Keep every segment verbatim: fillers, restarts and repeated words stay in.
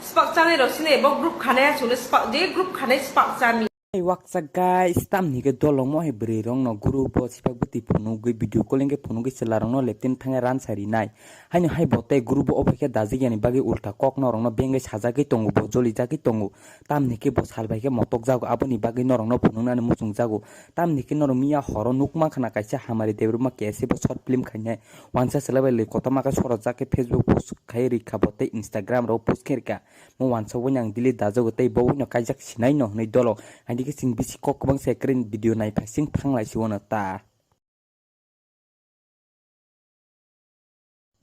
Spak chanai rok sini bo group khanai aswk le spak je group khanai spak chami. Ai wakchak guys, tamni khe dolongmo hai bwrwi rokno group o sipak bwtwi phunugwi video calling khe phunugwi chwla rokno leptin thangwi ransa rinai. Haino hai bo tei group o obo khe dajik yani bagwi ulta kok norokno bengwi sajagwi tongo, bo jolijagwi tongo. Tamni khe bo sal bai khe motok jago, aboni bagwi norokno phunuknani muchung jago. Tamni khe norok miya horo nukma khna kaisa Hamari Debbarma K S A bo short film khainai. Wansa chwla bai lwi kotorma khe sorajak khe Facebook post khai rikha bo tei Instagram ro post khe rikha. Mo wansa wngya ang delete dajago tei bo wngno kaijak sinai no hwnwi dolok. Haini khe chwng bisi kok kwbang se kwrwini video nai phai chwng thanglai si wano ta.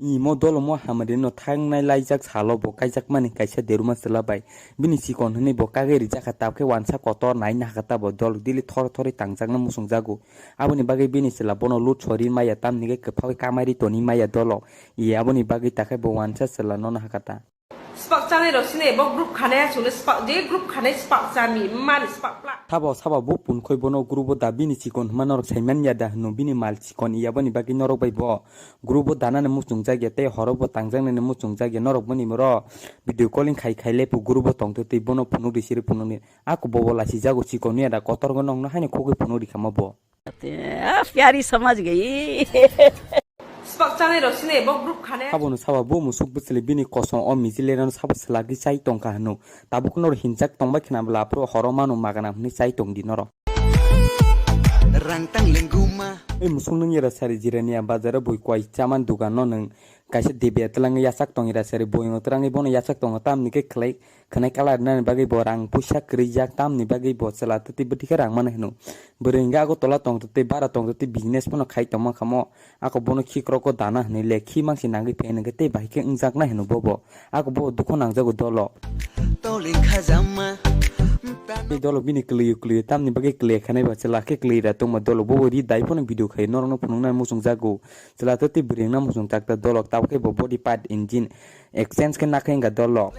Imo dolo mo hamari no thangnai laijak salo bo kaijakmani kaisa deruma chwla bai. Bini chikon hwnwi bo kagwi rijak kha, tabukhe wansa kotor naina hakha ta bo dol dili thor thorwi tangjakna muchung jago. Aboni bagwi bini chwla bono lut sori maya, tamni khe kwphawi kamari toni maya dolo. Iye aboni bagwi takhai bo wansa chwla nono hakha ta. Spak chanai rok sini bo group khanai aswk le spak je group khanai spak chami mani spak pla. Sabo sabo bo punkhoi bono group o da bini chikon hwnma norok saiman ya da hwno, bini mal chikon iya boni bagwi norok bai bo group o danani muchung jak ya tei horo bo tangjak nani muchung jak ya norok boni ro video calling khai khai le bo group o tongtwi twi bono phunuk di siri phunuk ni ako bobo lasi jago chikon ya da kotor go nokno haino khogwi phunuk di khama bo. Ah, pyari samajh gayi. Spak chanai rok sini bo group khanai. Abono sabo bo musuk bwchwlwi bini kosom o mijileno sabo swlagwi chai tongkha hwno. Tabuk noro hinjak tongbai khna bwla aphuru horo mano magana hwnwi chai tongdi noro. Rang tang lenguma. Ei musuk nung era sari jirania bazaro boi kwai chaman dugan no nung kaisa debia twlangwi yachak tong era sari boino twrangwi bono yachak tongo tamni khe khlai khwnai kalar nani bagwi bo rang puisa kwrwi jak tamni bagwi bo chwla twtwi bwtwi khe rang mano hwno. Bwrwi hwnkhe ago tola tong twtwi bara tong twtwi business phano khai tongma khamo. Ako bono khikrok o dana hwnwi le khi mangsi nangwi phaino hwnkhe tei bahai khe wngjaknai hwno bobo. Ako bo dukho nangjago dolo. Tei dolo bini kwlwi kwlwi tamni bagwi kwlwi khanai ba chwla khe kwlwi ra tongma dolo bobo ri dai phano video khai norokno phunuknani muchung jago. Chwla twtwi bwrwi wngna muchung jakta dolo tabukhe bo body part engine exchange khe nakhe wngkha dolo.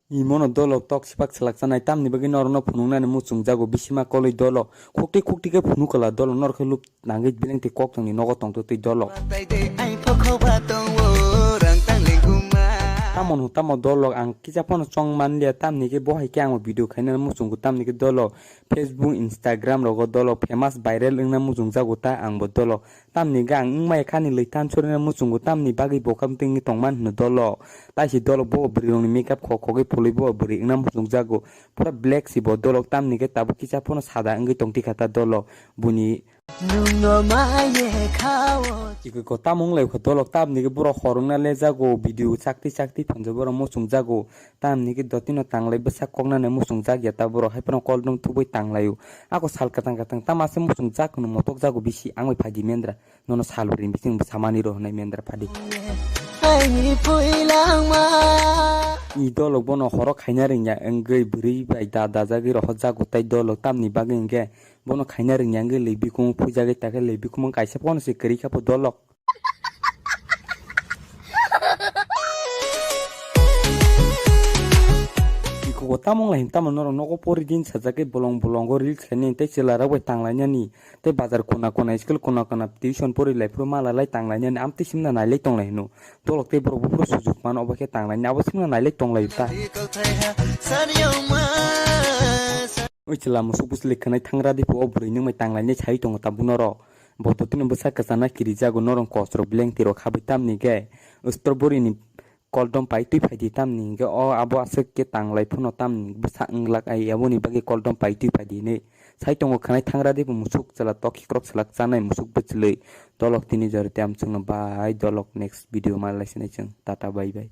Imono dolo tok sipak selaksanai tamni bagwi norokno phunuknani muchung jago bisima kolwi dolo khukti khukti khe phunuk kala dolo norokhe lup nangwi bilengtwi koktongni nogo tongtwi twi dolo. Tamo no tamo dolo ang kisa phano chong manliya tamni khe bo hai khe ang video khainani muchungo tamni khe dolo Facebook Instagram rogo dolo famous viral wngna muchung jago ta ang bo dolo. Tamni gang wngmaya khani lwi thansurina muchungo tamni bagwi bo khamtwngwi tongman hwno dolo. Taisi dolo bo bwrwi rokni makeup khok khogwi pholwi bo bwrwi wngna muchung jago. Pura black si bo dolok tamni khe tabuk kisa phano sada wngwi tongtikha ta dolo. Buni Nungno maye khao. Iko ko tamo wnglaikha dolok tamni khe borok hor wngna le jago video chakti chakti phunjo borok muchung jago. Tamni khe dotino tanglai bwsak koknani muchung jak ya ta borok hai phano koldom thubui tanglaio. Ako sal kwtang kwtang tamo aswk muchung jak hwnwi motok jago bisi ang bai phaidi mendra. Nono sal bwrwi bising bwsa mani rw hwnwi mendra phaidi. Aini phuilangma. I dolok bono horo khaina rwngya wngwi bwrwi bai da dajagwi rohor jago tai dolok tamni bagwi hwnkhe bono khaina rwngya wngwi lwi bikung phuijagwi takhe lwi bikung kaisa phano se kwrwi kha pho dolok. Iko tamo wng lai tamo norok nogo pori din sajagwi bolong bolongo reels khainani tei chwla rok bai tanglainani tei bazar kona kona school kona kona tuition pori lai phuru mala lai tanglainani amtwi simna nailai tonglai hino dolok tei borok buphuru sujuk mano obo khe tanglainani abo simna nailai tonglai ta. Oi chwla musuk bwswlwi khwnai thangra di phuo bwrwi nwng bai tanglainai sai tongo tabuk norok. Bo totino bwsa kwchana kirijago norong kosro bleng tiro khabai tamni khe strawberry ni koldom pai twi phaidi tamni hwnkhe o abo aswk khe tanglai phano tamni bwsa wnglak ai aboni bagwi koldom pai twi phaidi hinwi sai tongo khwnai thangra di bo musuk chwla tok khikrok swlak chanai musuk bwchwlwi dolok tini jori tei amchwkno bai dolok next video ma lai sinai chwng tata bye bye.